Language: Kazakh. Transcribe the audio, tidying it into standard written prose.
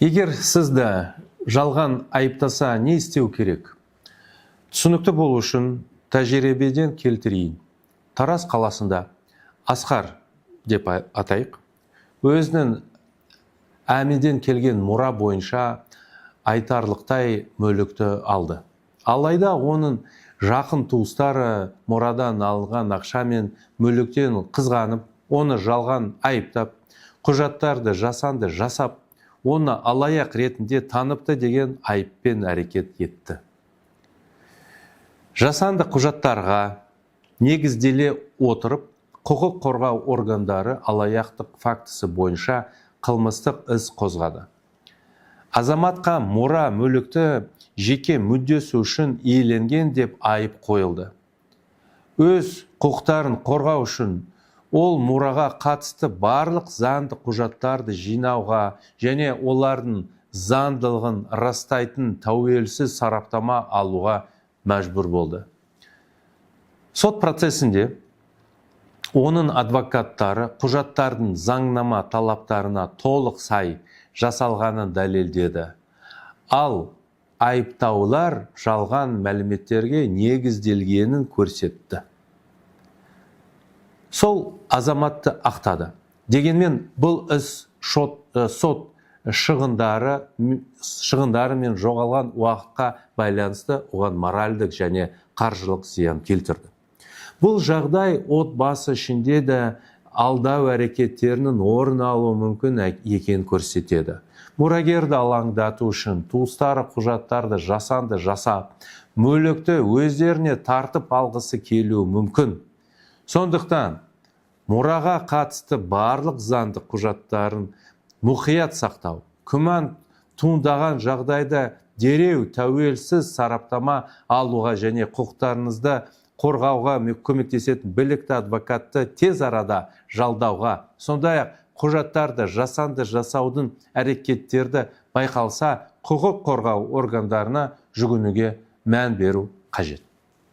Егер сізді жалған айыптаса, не істеу керек? Түсінікті болу үшін тәжірибеден келтірейін. Тараз қаласында Асқар деп атайық, өзінің әмеден келген мұра бойынша айтарлықтай мүлікті алды. Алайда оның жақын туыстары мұрадан алынған ақша мен мүліктен қызғанып, оны жалған айыптап, құжаттарды жасанды жасап, оны алаяқ ретінде таныпты деген айыппен әрекет етті. Жасанды құжаттарға негізделе отырып, құқық қорғау органдары алаяқтық фактісі бойынша қылмыстық іс қозғады. Азаматқа мұра мүлікті жеке мүддесі үшін иеленген деп айып қойылды. Өз құқықтарын қорғау үшін ол мұраға қатысты барлық заңды құжаттарды жинауға және олардың заңдылығын растайтын тәуелсіз сараптама алуға мәжбүр болды. Сот процесінде оның адвокаттары құжаттардың заңнама талаптарына толық сай жасалғанын дәлелдеді, ал айыптаулар жалған мәліметтерге негізделгенін көрсетті. Сол азаматты ақтады. Дегенмен бұл іс сот шығындары мен жоғалған уақытқа байланысты оған моральдық және қаржылық зиян келтірді. Бұл жағдай отбасы ішінде де алдау әрекеттерінің орын алуы мүмкін екенін көрсетеді. Мұрагерді алаңдату үшін туыстары құжаттарды жасанды жасап, мүлікті өздеріне тартып алғысы келуі мүмкін. Сондықтан мұраға қатысты барлық заңды құжаттарын мұқият сақтау, күмән туындаған жағдайда дереу тәуелсіз сараптама алуға және құқықтарыңызды қорғауға көмектесетін білікті адвокатты тез арада жалдауға, сондай-ақ құжаттарды жасанды жасаудың әрекеттерді байқалса, құқық қорғау органдарына жүгінуге мән беру қажет.